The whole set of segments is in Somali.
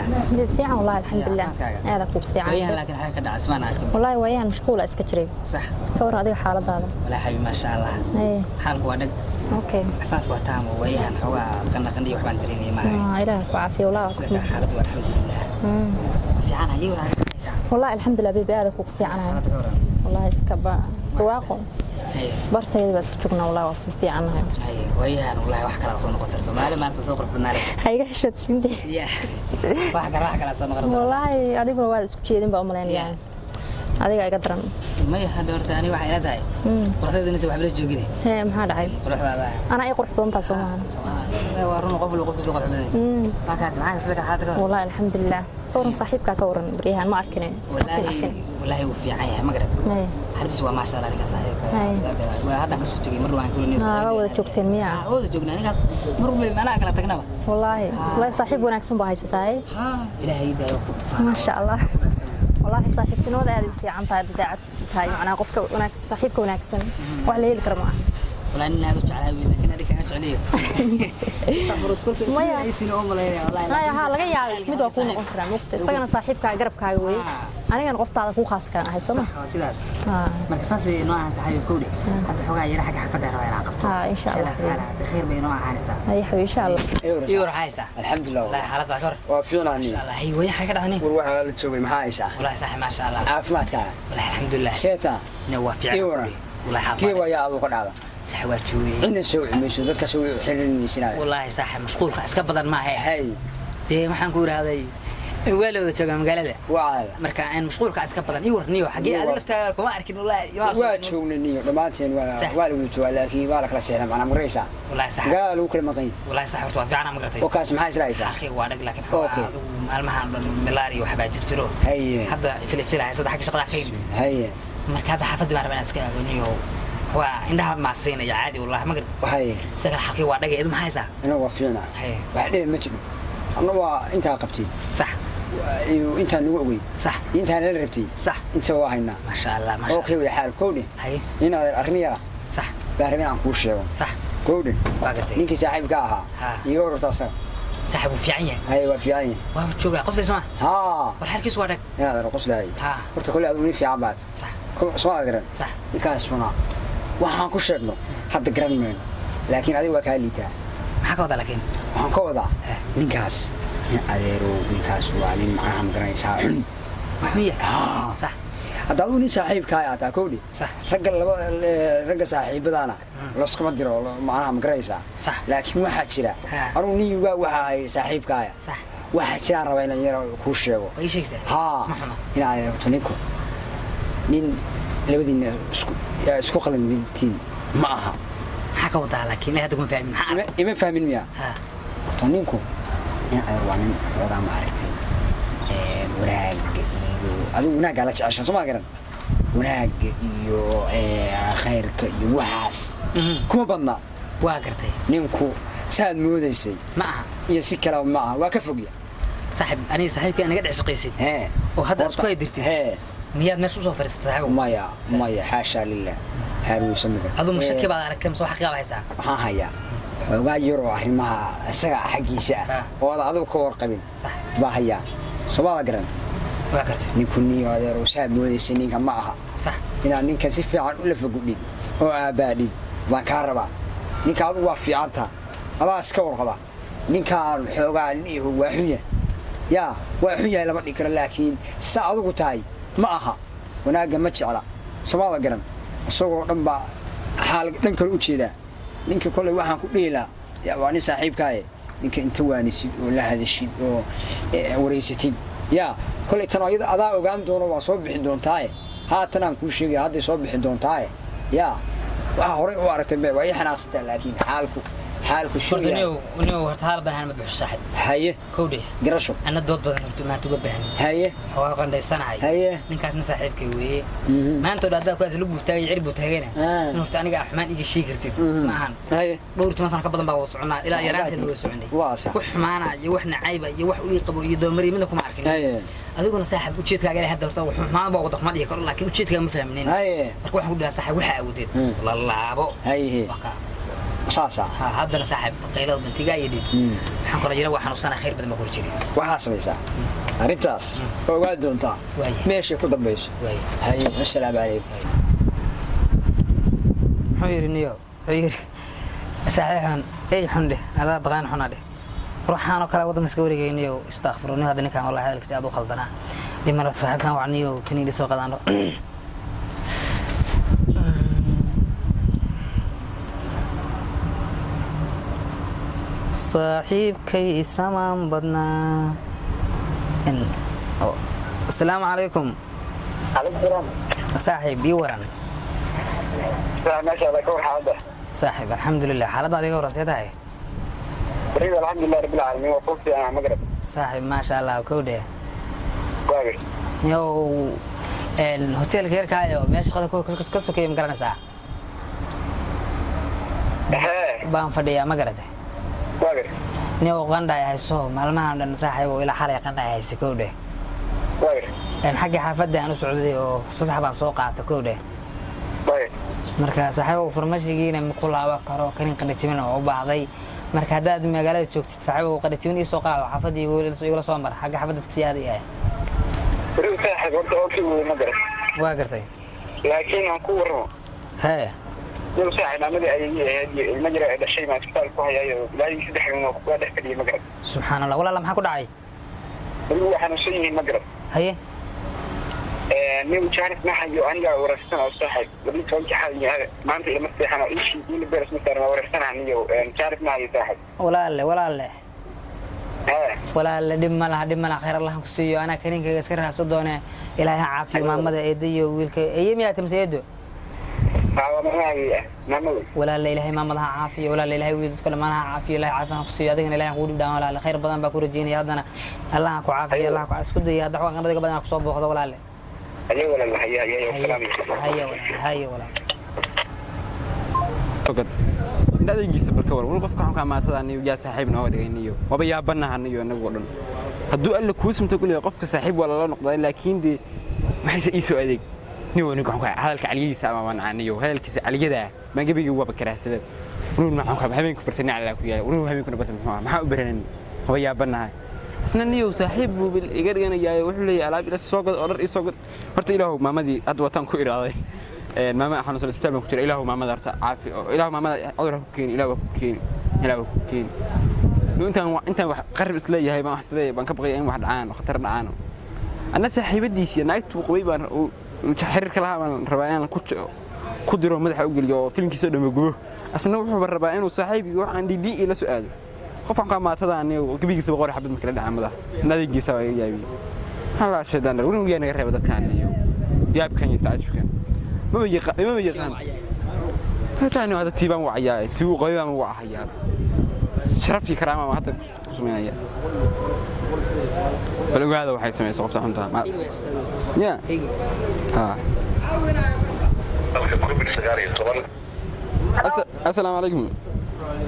Fiican wallahi, alxamdulilah, aada kugu Waayahan fiican. Laakiin xagga ka dhacay ismaan arkin. Wallahi waayaan mashquula iska jiray. Sax. Ka waran adiga xaaladaada? Walaa xabiib, maasha Allah. Xaalku waa dhag. Caafimaadku waa taam oo waayahan xoogaa qandhaqandhiyo waxbaan dareemaya maaha. Ilaah ku caafiyo wallahi waa Sida ku kale xaaladdu waa alxamdulilah. Fiican haye war. Wallahi alxamdulilah baby, aada kugu fiicanahay. Xaaladda ka waran? Wallahi iska ba barwaaqo. Bartayda baa iska joognaa, wallahi waa kugu fiicanahay. Haye, waayahan wallahi wax kala soo noqon karto maalin maanta soo qurux badnaale. Ha iga xishoodsiinte. Ya, wax kala soo noqon karto. Wallahi adiguna waad isku jeedin baa umalaynaya, adiga iga daran. Maya, hadda horta aniga waxay ila tahay quruxdeedu inaysan waxba la joogine. Hee, maxaa dhacay? Quruxdaada. Anaa ii qurux badan taas soo maahan? Waa run, qof walba qofkiisa qurux badan yahay. Markaas maxaa sida kale xaaladda ka waran? Wallahi alxamdulilah. Ka waran saaxiibkaa, ka waran baryahan ma arkine, isku Wallaahi arkin. Wallaahi wuu fiican yahay, ma garad? Xaaladiisu waa maasha Allah, ninka saaxiibka. Waa haddaan kasoo tegay mar waan kulanay. Waa wada joogteen miyaa? Waa wada joognaa ninkaas, mar walba anaa kala tagnaba. Wallaahi wallaahi saaxiib wanaagsan baa haysataa. Ilaahay daayo ku dhufaa. Maasha Allah, wallaahi saaxiibtinimada aad u fiican tahay, daacad tahay, macnaha qofka wanaagsan, saaxiibka wanaagsan wax la heli karo ma aha. Wallaahi nin aad u jeclahay wiil, laakiin adiga kama jecliyo. Maya. Aytin oo malaynaya wallaahi. Maya, haa, laga yaabo isku mid waa kuu noqon karaa, mugta isagana saaxiibkaa garabkaaga weeye, anigana qoftaada kuu khaaskaan ahay, soo ma? Sax, waa sidaas. Marka saasay noo ahaan saaxiibka kowdhe. Hadda xogaa yara xagga xafadda rabaa inaan qabto. Insha Allah. Tacaala, hadda khayr bay noo ahaanaysaa. Haye xabiib, insha Allah. Iyo war haysaa? Alxamdulilah. Wallaahi xaaladda ka war? Waa fiicnaan. Allah, hay way xagga dhacni. War waxaa la joogay, maxaa haysaa? Wallaahi saaxiib, maasha Allah. Caafimaadkaaga? Wallaahi alxamdulilah. Seeta? Ne waa fiican. Ii waran. Wallaahi Kii xaafad. waayaa aduu ka dhacda? Saaxiib, waa joogay. Cidna soo wici mayso, dadka soo xirin maysinaayo. Wallaahi saaxiib, mashquulka iska badan maaha. Hay. Dee waxaan ku yidhaahday waa la wada joogaa magaalada. Waa. Marka aan mashquulka iska badan. Ii war niyo, xagee adiga laftaada kuma arkin wallaahi. Waa joognay niyo dhammaanteen, waa waa la wada joogaa, laakiin waa la kala seexday, macnaa maraysaa. Wallaahi saaxiib. Magaalada lagu kala maqan yahay. Wallaahi saaxiib, horta waa fiican, ma garatay? Oo kaas maxaa isla haysaa? Halkayga waa dhag, laakiin xoogaa adigu maalmahan dhan malaria waxbaa jirjiro. Hadda fili haysada xagga shaqada ka yimid. Marka hadda xaafadda baan rabaa inaan iska aado niyo. Waa indhaha maasiinaya caadi wallaahi, ma garat? Isaga halkay waa dhagay, idu maxaa haysaa? Ina waa fiicnaa. Wax dhibi ma jiro, anna waa intaa qabtay. Iyo intaa nagu ogey. Intaa nala rabtay. Inta waa haynaa. Maasha Allah, maasha. Okay, way xaal kowdhe. In adeer arrin yara baa rabin aan kuu sheego. Kowdhe. Waa gartay. Ninkii saaxiibka ahaa iiga wararta asaga. Saaxiib wuu fiican yahay. Haye, waa fiican yahay. Waa joogaa, qoslayso ma? Haa. War xaalkiisu waa dhag. Inaad adeer qoslahay. Horta kolley adigu nin fiican baad. Soo garan. Ninkaas funaa waxaan ku sheegno hadda garan mayno, laakiin adiga waa kaa liitaa. Maxaa ka wadaa laakiin? Waxaan ka wadaa ninkaas, nin adeerow, ninkaas waa nin macnaha ma garanaysaa xun. Waa xun yahay. Haa. Hadda adigu nin saaxiibkaa ataa kowdhi. Ragga laba ragga saaxiibadaana laskuma diro, macnaha ma garanaysaa? Laakiin waxaa jira anugu nin yugaa waxaa ahay saaxiibkaaya. Waxaa jiraan rabaa inaan yara kuu sheego. Waa ii sheegaysaa? Haa. Ma xuma. In adeerto ninku nin labadiina isku qalantiin ma aha. Maxaa ka wadaa laakiin? Ilaa hadda kuma fahmin. Maxaa? Ima fahmin miya? Horta ninku in adeer waa nin xoogaa ma aragtay wanaagga iyo adigu wanaaggaa la jecesha, soo ma garan? Wanaagga iyo khayrka iyo waxaas kuma badna. Waa gartay. Ninku saad moodaysay ma aha. Iyo si kaleba ma aha, waa ka fogya. Saaxiib, aniga saaxiibkii naga dhex shaqaysid oo hadda isku haydirtid, miyaad meesha usoo fadhiisatay, saaxiibow? Maya maya, xaashaa lilah, haarweyso magan. Aduu ma shaki baad aragtay mise wax xaqiiqa baad haysaa? Waxaan hayaa xoogaa yar oo arrimaha isaga xaggiisa ah oo aad adigu ka warqabin baa hayaa, somaada garan? Waa gartay. Ninku niyo adeerow saad moodaysay ninka ma aha. Inaad ninka si fiican u lafagudhid oo aabbaadhid baan kaa rabaa. Ninka adigu waa fiicanta, adaa iska warqaba. Ninkaan xoogaa nin ihu waa xun yahay, yaa waa xun yahay lama dhihi karo, laakiin sa adigu tahay ma aha, wanaagga ma jecla, somaada garan? Isagoo dhan baa xaal dhan kale u jeedaa ninka. Kolley waxaan ku dhihi lahaa, yaa waa nin saaxiibkaaye, ninka inta waanisid oo la hadashid oo wareysatid, yaa kolley tan ayada adaa ogaan doono, waa soo bixi doontaaye. Haatan aan kuu sheegaya, hadday soo bixi doontaaye. Yaa waxaa horey u aragtay be waa ii xanaaqsantaa, laakiin xaalku Horta shuuya. Niyow niyow, horta haal badan ma buuxo, saaxiib. Haye. Kowdhe. Garasho. Anna dood badan horta maanta uga baahan. Xoogaa qandhaysanahay. Ninkaasna saaxiibkay weeye. Maanta oo dhan haddaad kuwaas lug buu taagay, cir buu taagayna, in horta aniga aan xumaan iga sheegi kartid ma ahan. Dhowr toban sano ka badan baa wada soconnaa, ilaa yaraanteed wada soconay. Waa sax. Wax xumaana iyo wax nacayba iyo wax ii qabo iyo doomariyo midna kuma arkin. Adiguna saaxiib, ujeedkaaga ilaa hadda horta wax xumaan baa wada kuma dhihi karo, laakiin ujeedkaaga ma fahminin. Marka waxaan ku dhahaa, saaxiib, waxa awoodeed la laabo. Waa kaa. Saasa. Ha, haddana saaxiib qaylada bantiga iyo dhid waxaan kula jira waa xanuunsanaa, khayr badan baa kula jiray. Waxaa samaysaa arrintaas oo ogaa doontaa Waaya. meeshay ku dambayso. Waaya. Haye, assalaamu calaykum. Muxuu yidhi niyo? Wuxuu yidhi saaxiib xun, ey xun dheh, adaa daqaan xuna dheh, ruuxaan oo kale waddanka iska wareegay niyo. Istakfir niyo, hadda ninkaan wallahi hadalkiisa aad u khaldanaa. Dhimala saaxiibkan wac niyo, kaniili soo qadaan. Saaxiibkay samaan badnaa. Asalaamu calaykum. Calaykum salaam. Saaxiib, ii waran. Maasha Allah, ka war xaaladda? Saaxiib, alxamdulilah. Xaaladda adiga waran, see tahay? Bariga, alxamdulilah rabbil caalamiin, waa kuu fiican, ma garad. Saaxiib, maasha Allah, kow dheh. Waagir. Yow, hoteelka yarkaayo meel shaqada ka sokeeya, ma garanaysaa? Hee. Baan fadhiyaa, ma garate? Waagir. Niyow, qandha ay hayso maalmahan dhan saaxiib, oo ilaa xalay qandha ay hayso, kow dheh. Waagir. Xaggii xaafadda aan u socday oo fasax baan soo qaata, kow dheh. Waagir. Marka saaxiibow, farmashigiina ma ku laaban karo, kanin qandhajibin oo u baahday. Marka haddaad magaalada joogtid saaxiibow, qandhajibin ii soo qaado, xaafadda igula soo mar, xagga xaafadda iska sii aadaya. Bariga saaxiib, horta oo kii wey, ma garad. Waa gartay. Laakiin aan ku warramo. Hee. Yow saaxiib, maamadii ayay ahayd iyo ilmo yar ay dhashay baan isbitaal ku hayaayo, ilaahii 3 habeen waa dhex fadhiyay, ma garad. Subxaan Allah, walaala, maxaa ku dhacay? Barigu waa xanuunsan yihiin, ma garad. Haye. Nin jaanis ma hayo, anigaa wareersan oo saaxiib 12-kii xal maanta ilma seexan oo ishii ila beeras ma saaran, waa wareersanaha niyow, jaanis ma hayo saaxiib. Walaalle, walaalle. Hee. Walaalle, dhib ma laha, dhib ma laha, khayr Allah ku siiyo. Anaa kaninkayga iska raadsan doone. Ilaahay ha caafiyo maamada, eedda iyo wiilka. Eye miyaa timse eedo? Haa, waa maamahayay ah, maamada. Walaalle, ilaahay maamada ha caafiyo. Walaalle, ilaahay wiil dadka dhammaan ha caafiyo. Ilaahay caafiyo ha ku siiyo, adigana ilaahay ha kugu dhib dhaamo. Walaalle, khayr badan baa ku rajeynaya. Haddana Allah ha ku caafiyo, Allah ha ku isku daya. Hadda waxaan qandhadiga badan ha kusoo booqdo, walaalle. Haye walaal, haye haye, salaam. Haye walaal, haye walaal. Ogad indhadaygiisa barka war wal qofka xunka maatada aniyo yaa saaxiib nooga dhigay niyo, waba yaabanaha niyo anagu dhan. Hadduu alla kuu simto kulliga, qofka saaxiib waa lala noqdaa, laakiin dee maxayse ii soo adeeg niyo ninka xunka hadalka caliyadiisa ama manca niyo hadalkiisa caliyada maan gebigii waaba karaahsada nuun maxaan ka habeenku bartay nin ku yahay nuun habeenkuna bartay, muxuu ahaa, maxaa u baranan? Waba yaabanahay isna niyow. Saaxiib buu iga dhiganayaa, wuxuu leeyahay alaab ila soo gad oo dhar ii soo gad. Horta ilaahow maamadii hadda wataan ku iraaday, maama xanuunsan isbitaal baan ku jira. Ilaahow maamada horta caafi, oo ilaahow maamada cudur ha ku keeni, ilaahow ha ku keeni, ilaahow ha ku keeni. Intaan wax qarib isleeyahay baan wax isleeyahay baan ka baqaya in wax dhacaan oo khatar dhacaan. Anna saaxiibadiisii naagtuu qabay baan xiriirka lahaa baan rabaa inaan ku diro, madaxa u geliyo oo filimkiisa dhamma gubo. Asna wuxuuba rabaa inuu saaxiibkii waxaan dhidhi ila soo aado. Qofkan kaa maatada aniga gebigiisaba qori xabad markala dhacaa madaxa naadigiisa baa iga yaabiyey. Maxaa shaydaan dhar weli yaa naga reeba dadkaan iyo yaabkan iyo istacajibkan, maba yaqaan, maba yaqaan. Taani hadda tii baan wacayaa, tii uu qabay baan wacayaa, sharaf iyo karaama baan hadda ku sameynaya. Bal ogaada waxay samayso qofta xunta ya ha. Assalaamu calaykum.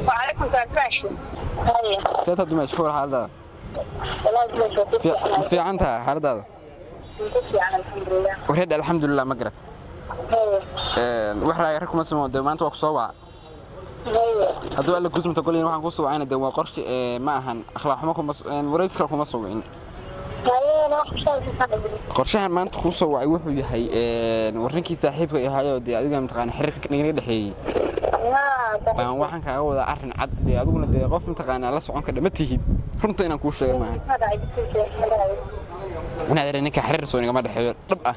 وعليكم السلام، ماشي هيا. See tahay dumaash, ka war xaaladaada? والله Ma fiican tahay xaaladaada? الحمد لله. Wareed, alxamdulilah, ma garat? هيا. Wax raaya rag kuma simo dee, maanta waa ku soo waca. هيا. Hadduu alla kuu simto golyan waxaan ku soo wacayna dee waa qorshe ee ma ahan akhlaaq xumo kuma waraysi kale kuma soo wicin. هيا، انا Qorshahan maanta kuu soo wacay wuxuu yahay war ninkii saaxiibka ahaayo dee adiga mataqaana xiriirka naganaga dhexeeyey baan waxaan kaaga wadaa arrin cad. Dee adiguna dee qof mataqaanaa la socon kardha ma tihid, runta inaan kuu sheega maaha inaad ere ninka xiriir soo inagama dhexeeyo dhab ah,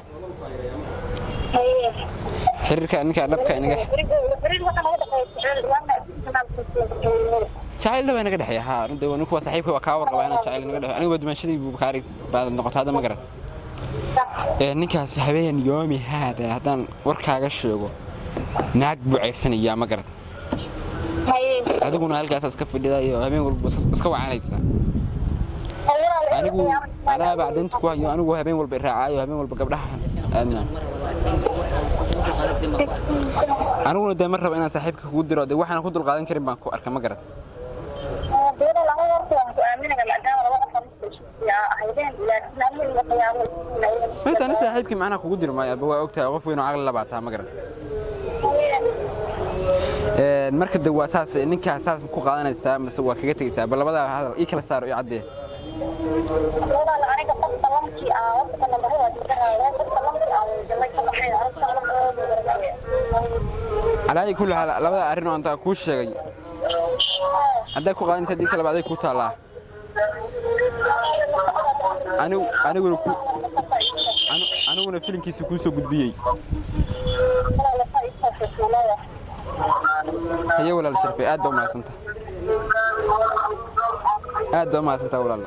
xiriirka ninka dhabka inaga jacayl baa inaga dhexeeya. Haa, runta ninku waa saaxiibka, waa kaa warqabaa inaan jacayl inaga dhexeeyo. Anigu waa dumaanshadii buu kaari baad noqotay hadda, ma garat? Ninkaas habeen yoomi haada haddaan warkaaga sheego, naag buu ceersanayaa, ma garat? Adiguna halkaasaad iska fadhidayo, habeen walba iska wacanaysaa. Anigu anaa bacdinta ku hayo, anigu habeen walba raacaayo, habeen walba gabdhaha aadna. Aniguna dee ma rabo inaan saaxiibka kugu diro, dee waxaan ku dulqaadan karin baan ku arka, ma garat? Mayta ani saaxiibkii macnaha kugu diri maayo, aba waa ogtahay, qof weyn oo caqli labaataa, ma garan? Marka de waa saas, ninkaa saas ku qaadanaysaa mise waa kaga tegaysaa? Bal labadaa hadal ii kala saaro, ii caddee. Walaal, aniga qofka lamkii aan waqtiga nambarada diidanaya, qofka lamkii aan galay ka baxay. Calaa kulli xaal, labada arrin oo anta kuu sheegay haddaa ku qaadanaysa, dii kaleba aday kuu taallaa. Aniguna ku aniguna filinkiisa kuu soo gudbiyey. Haye walaal Sharfay, aad baa umahadsantaha, aad baa umahadsantaha walaal.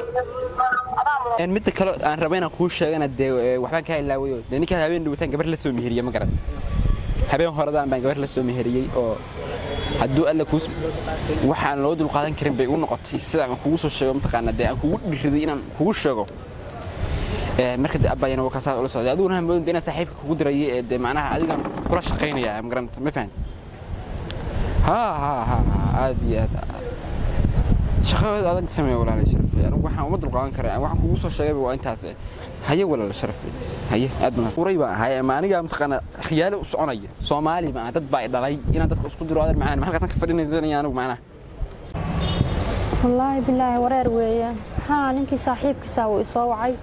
Midda kale aan raba inaan kuu sheegana dee, waxbaan kaa ilaawayo dee. Ninkaa habeen dhawitaan gabar la soo meheriyey, ma garan, habeen horadaan baan gabar la soo meheriyey oo hadduu Alla kuus waxaan loo dulqaadan karin bay igu noqotay. Sida aan kugu soo sheego, mataqaanaa, dee aan kugu dhiriday inaan kugu sheego. Marka dee abbayana waa kaasaa ula socday. Adiguna ha moodin inaan saaxiibka kugu dirayay ee dee macnaha adigaan kula shaqaynaya, ma garanta, ma fahan? Ha ha ha, aad iyo aad shaqada adag sameeya walaal Sharfi. Anigu waxaan uma dulqaadan karaa, waxaan kugu soo sheegay waa intaas. Haye walaal Sharfi, haye, aad baan uray baan ahay. Ama aniga mataqaana khiyaali u soconaya Soomaali ma dad baa i dhalay inaan dadka isku diro. Adeer macaan, maxaa halkaas ka fadhinaysa anigu macnaha? Wallaahi bilaahi, wareer weeye. Maxaa ninkii saaxiibkiisaa uu isoo wacay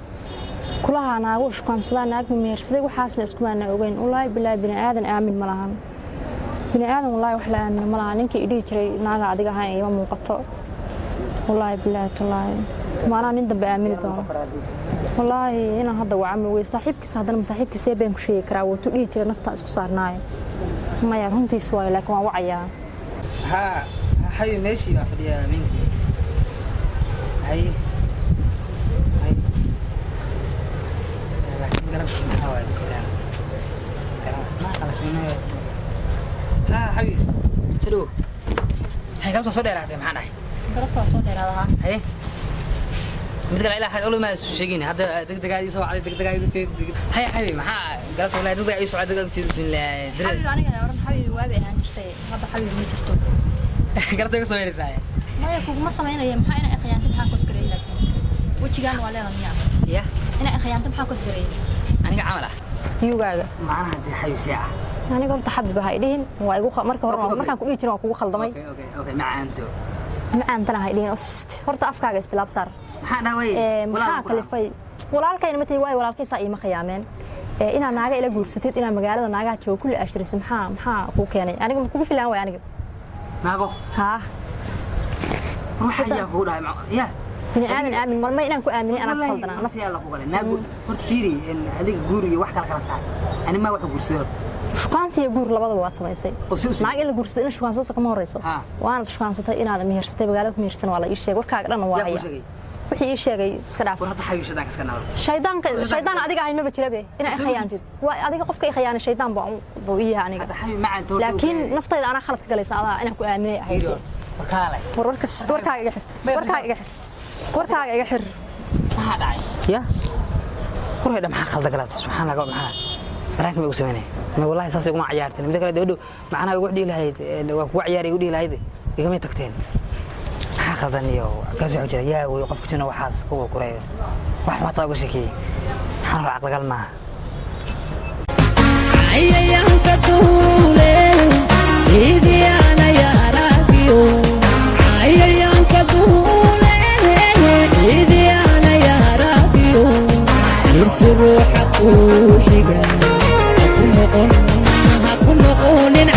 kulahaa naagu shukaansadaa, naag mehersaday, waxaasna iskumaana ogeyn. Wallaahi bilaahi, bini aadan aamin ma lahan, bini aadan wallaahi wax la aamino ma lahan. Ninkii idhihi jiray naaga adiga ahayn ima muuqato. Wallaahi bilaahi tallaahi, maanaa nin dambe aamini doono. Wallaahi inaan hadda wacami wey saaxiibkiisa. Haddana ma saaxiibkiisee been ku sheegi karaa? Wuutu dhihi jiray naftaa isku saarnaayo. Maya, runtiis waayo, laakiin waan wacayaa. Haa xayo, meeshii baa fadhiyaa main gate. Haye haye, laakiin galabtii maxaa waaye dadkaan ma qalafina. Haa xabiis, soo dhawow. Hay, galabta soo dheeraatay, maxaa dhahay? Galabta waa soo dheeraadahaa. Haye, mid kale ilaa xag ma isu sheegin hadda. Degdegaa ii soo wacday, degdegaa igu timid. Haye xabi, maxaa galabta? Wallahi degdegaa ii soo wacday, degdegaa igu timid. Bismillah. Xabib aniga oran, xabib waabay ahaan jirtay, hadda xabib ma jirto. Galabta igu samaynaysaa? Maya, kuguma samaynaya. Maxaa inaa ikhiyaantay maxaa koosgareeyay? Laakiin wejigaan waa leedahay miyaa? Ya. Inaa ikhiyaantay maxaa koosgareeyay? Aniga camal ah. Yugaaga. Macnaha dee xabi see ah. Aniga horta xabib ha idhihin, waa igu marka hore markaan ku dhihi jirin waa kugu khaldamay. Okay, macaanto. Macaantana ha idhihin. Horta afkaaga istilaab saar. Maxaa dhaway? Maxaa kalifay? Walaalkayna ma tahi waayo, walaalkaysaa iima khiyaameen. Inaa naaga ila guursatid, inaa magaalada naagaha joogo kulli aashirisa, maxaa kuu keenay? Aniga ma kugu filaan waay aniga? Naago? Haa. Ruuxa ayaa kugu dhahay ya. Bini aadan aamin marma inaan ku aaminin anaa ku khaldanaa. Si alla ku galay naag. Horta fiiri, adiga guur iyo wax kala kala saar. Ani ma wax guursaday horta. Shukaansi iyo guur labadaba waad samaysay. Naag in la guursado in shukaansato kama horeyso. Waanaad shukaansatay, inaad mehersatay, magaalada ku mehersan waa la ii sheegay. Warkaaga dhanna waa haya. Wixii ii sheegay iska dhaaf. War hadda xabiib, shaydaanka iska naar horta. Shaydaanka, shaydaan adiga ahayn maba jirabe. Inaa i khayaantid waa adiga qofka i khayaanay, shaydaan baa buu ii yahay aniga. Hadda xabiib macaanto. Laakiin naftayda anaa khalad ka galaysa, adaa inaan ku aaminay ahayd. Warkaalay. War warka, warkaaga iga xir, warkaaga iga xir, warkaaga iga xir. Maxaa dhacay ya warkay? Maxaa khalda galabta? Subxaan Allah, maxaa baraanka ma igu samaynay? Ma wallahi saas iguma ciyaarteen. Midda kale dhow macnaha igu dhihi lahayd, waa kugu ciyaar igu dhihi lahayd, igamay tagteen. Maxaa khaldan iyo galabta waxaa jira? Yaa wey qofka jina waxaas kuwa kurayo wax mataa uga sheekeeyey. Maxaan hor caqligal maaha. Cayayaanka duule sidii anayaragiyo, cayayaanka duule sidii anayaragiyo, irsi ruuxa kuu xiga haku noqon, ha ku noqonin.